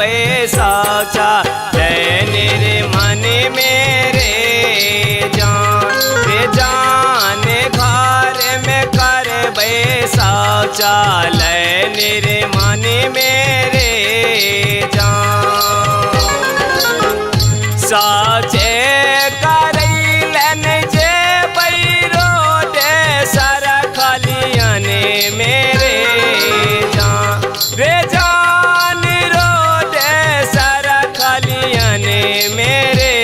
करबै शौचालय निर्माण मेरे जान रे जान घर में करबै शौचालय निर्माण मेरे जान। शौचे करैले नहि जेबै रोडे सड़क खलियन मेरे जान रे जान रोडे सड़क खलियन मेरे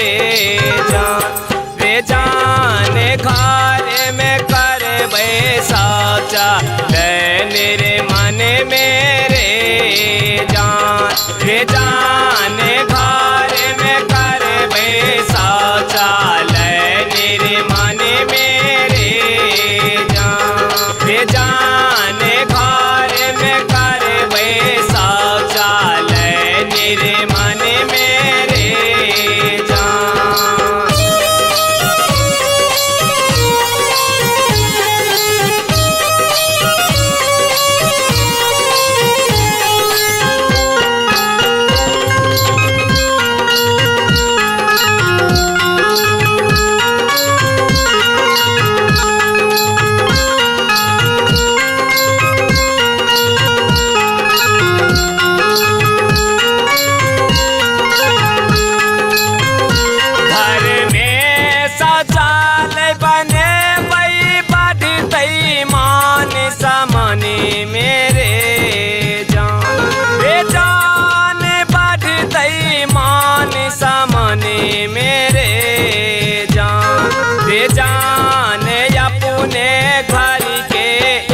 जान रे जान घर में करबै शौचालय निर्माण मेरे जान रे जान घर में करबै शौचालय निर्माण मेरे जान रे जान घर में करबै शौचालय निर्माण मेरे जान। घर में शौचालय बनेबै बढ़तै मान सम्मान मेरे जान रे जान बढ़तै मान सम्मान मेरे जान रे जान अपने घर के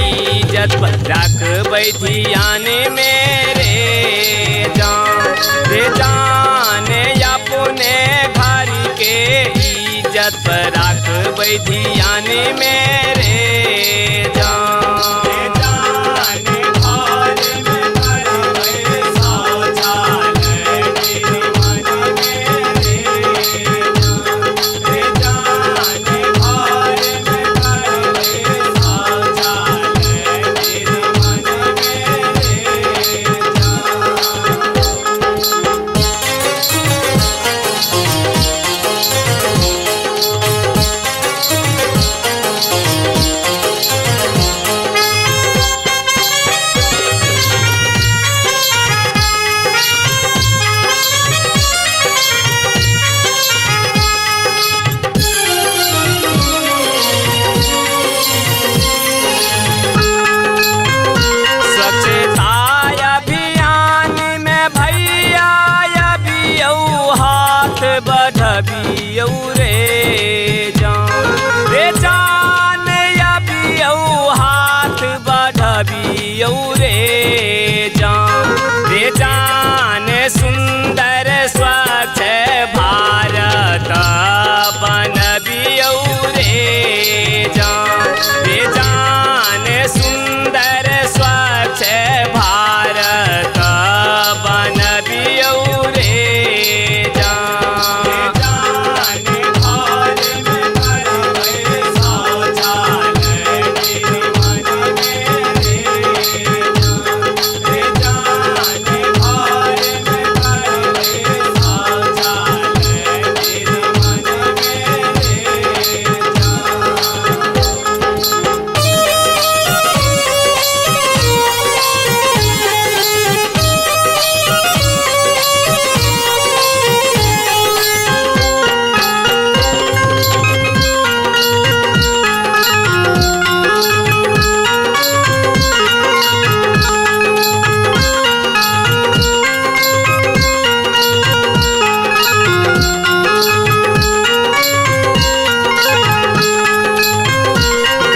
इज्जत रखबै ध्यान मेरे जान रे जान अपने घर के इज्जत पर रखबै ध्यान मेरे जान। घर में करबै शौचालय निर्माण मेरे जान रे जान घर में करबै शौचालय निर्माण मेरे जान। स्वच्छता अभियान में भैया अबियौ हाथ बढ़बियौ रे जान रे जान अबियौ हाथ बढ़बियौ रे जान रे जान सुंदर स्वच्छ भारत बनबियौ रे जान रे जान सुंदर स्वच्छ भारत बनबियौ रे जान। घर में करबै शौचालय निर्माण मेरे जान रे जान घर में करबै शौचालय निर्माण मेरे जान।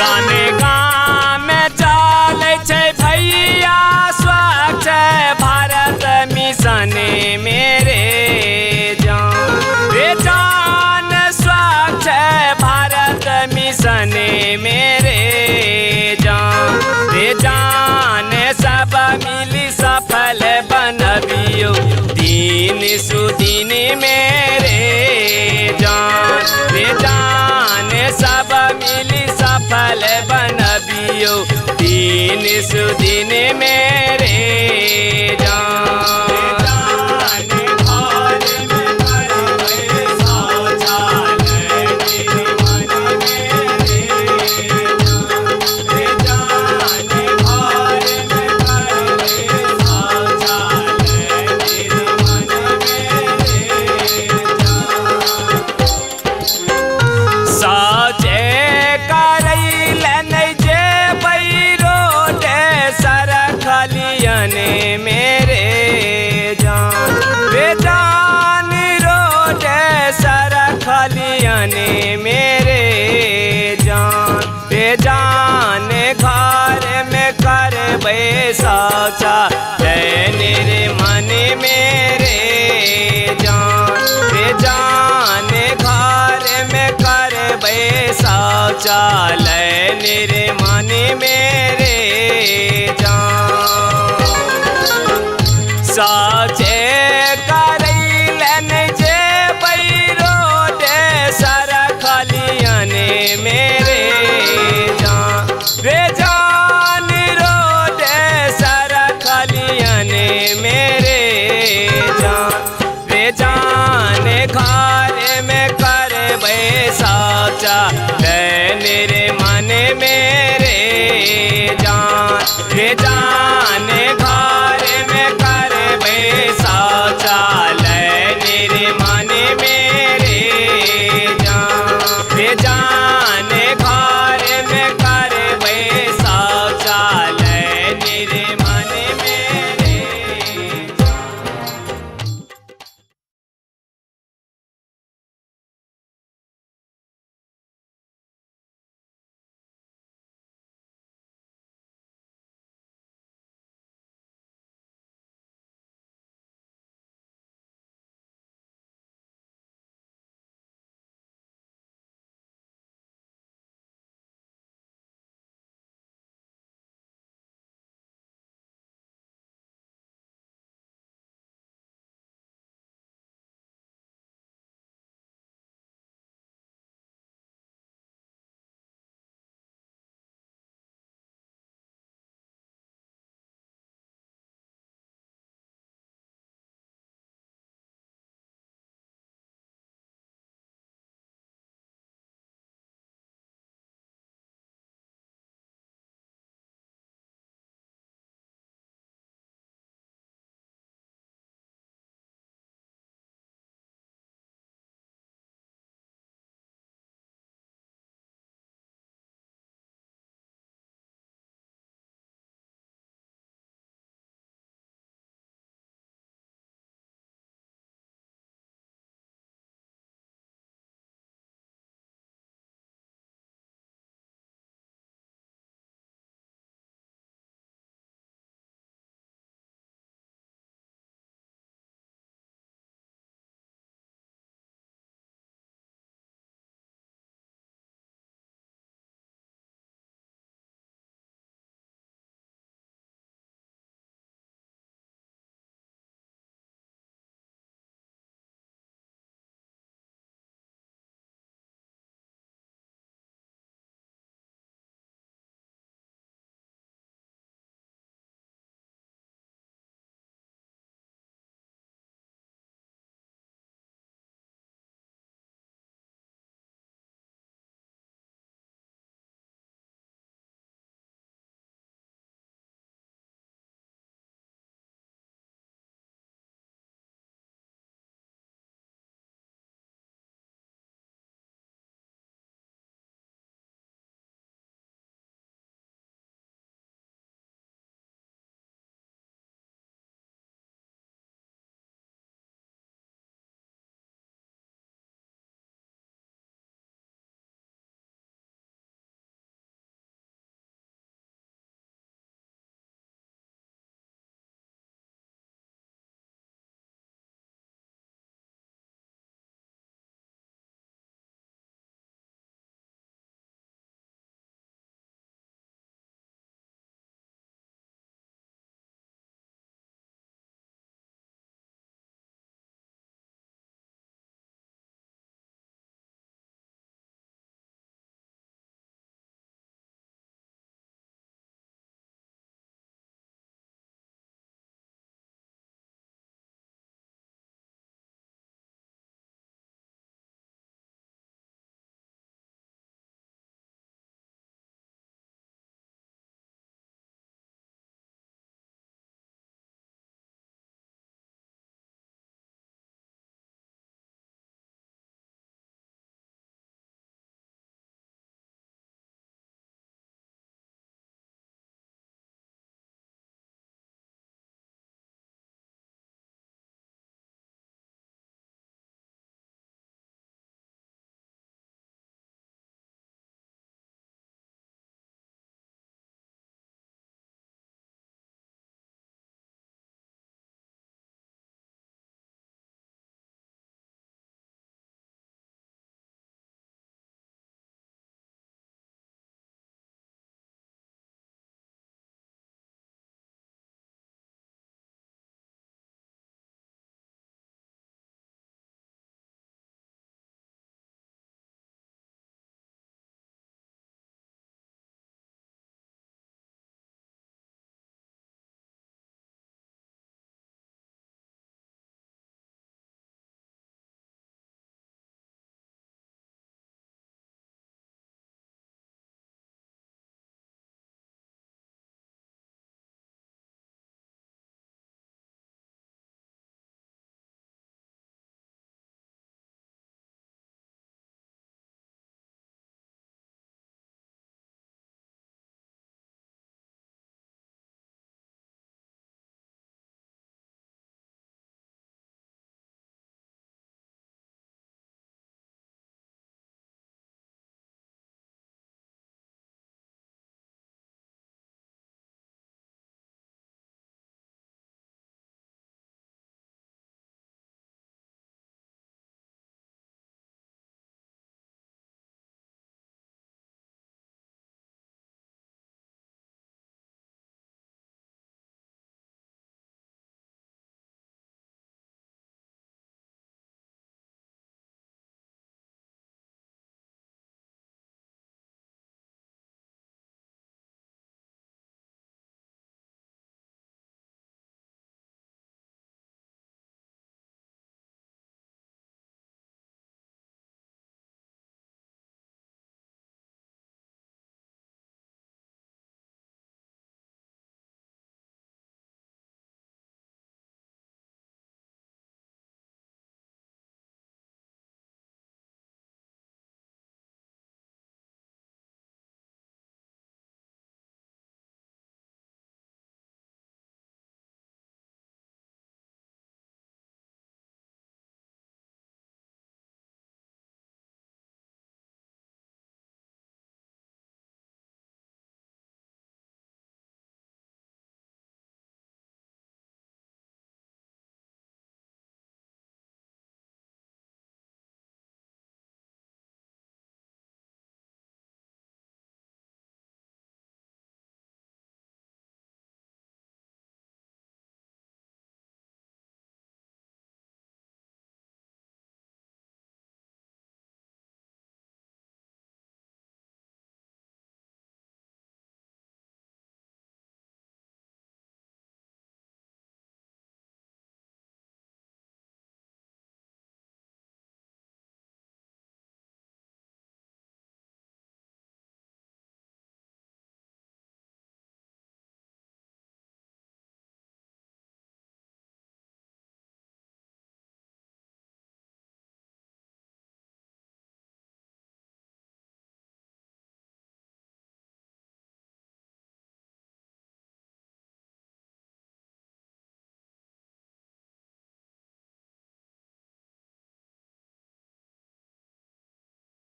गाने गामे चलै छै भैया स्वच्छ भारत मिशन मेरे जान रे जान स्वच्छ भारत मिशन मेरे जान रे जान सब मिली सफल बनबियौ दिन सुदिन मेरे जान रे जान सब मिली सफल बनबियौ दिन सुदिन में।